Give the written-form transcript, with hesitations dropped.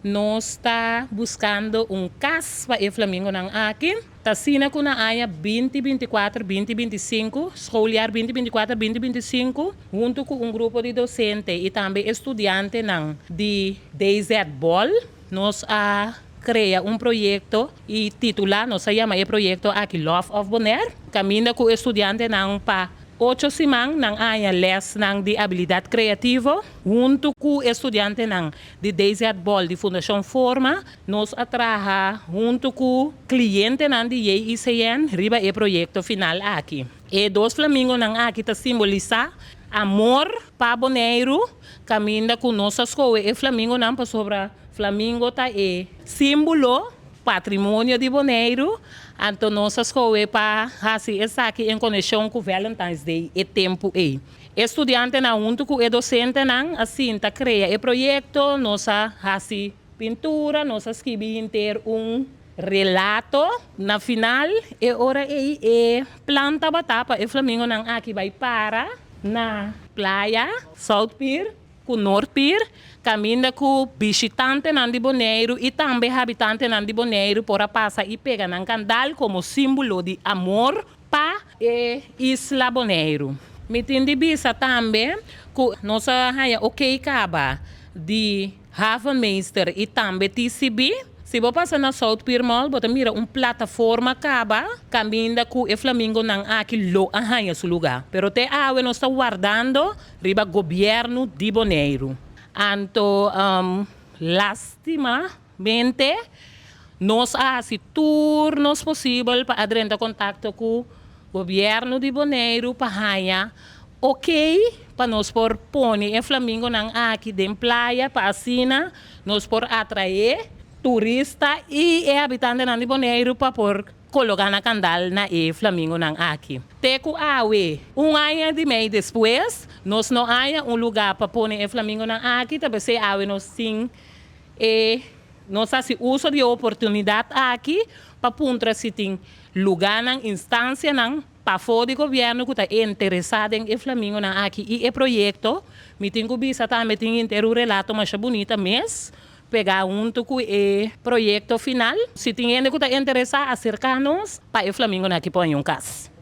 Nos ta buskando un kas pa e flamingonan aki. Ta asina ku na aña 2024, 2025, schooljaar 2024, 2025, huntu ku un grupo di dosente i tambe studiantenan di DZ Bol, nos a krea un proyekto i titulá, nos a yama e proyekto aki Love of Bonaire, kaminda ku studiantenan pa 8 siman nan a haña lèsnan di abilidat kreativo, huntu ku studiantenan di DZ Bol di Fundashon Forma, nos a traha huntu ku klientenan di JICN riba e proyekto final aki. E dos flamingonan aki ta simbolisá amor pa Boneiru, kaminda ku nos a skohe e flamingonan pasobra flamingo ta e símbolo patrimonio di Boneiru, anto nos a skohe pa hasi esaki en konekshon ku Valentine's Day e tempu ei. Studiantenan huntu ku e dosentenan asina ta krea e proyekto, nos a hasi pintura, nos a skirbi henter un relato. Na final, e ora ei e plan tabata pa e flamingonan aki bai para na playa, South Pier, ku North Pier, kaminda ku bishitantenan di Boneiru i tambe habitantenan di Boneiru por a pasa i pega nan kandal komo símbolo di amor pa e isla Boneiru. Mi tin di bisa tambe ku nos a haña oké kaba di havenmeester i tambe TCB. Si bo pasa na South Pier Mall, bo ta mira un plataforma kaba, kaminda ku e flamingonan aki lo a haña su lugá. Pero te awe nos ta wardando riba gobièrnu di Boneiru. Anto, lastimamente, nos a hasi tur nos posibel pa drenta kontakto ku gobièrnu di Boneiru pa haña oké pa nos por pone e flamingonan aki den playa pa asina nos por atraé turista i e habitantenan di Boneiru pa por kologá nan kandal na e flamingonan aki. Te ku awe, un aña i mei despues, nos no a haña un lugá pa pone e flamingonan aki, tambe se awe nos tin e nos a hasi uso di oportunidat aki pa puntra si tin lugánan, instansianan pafó di gobièrnu ku ta interesá den e flamingonan aki i e proyekto. Mi tin ku bisa tambe tin henter un relato masha bunita mes pegá huntu ku e proyekto final. Si tin hende ku ta interesá, aserká nos pa e flamingonan aki por haña un kas.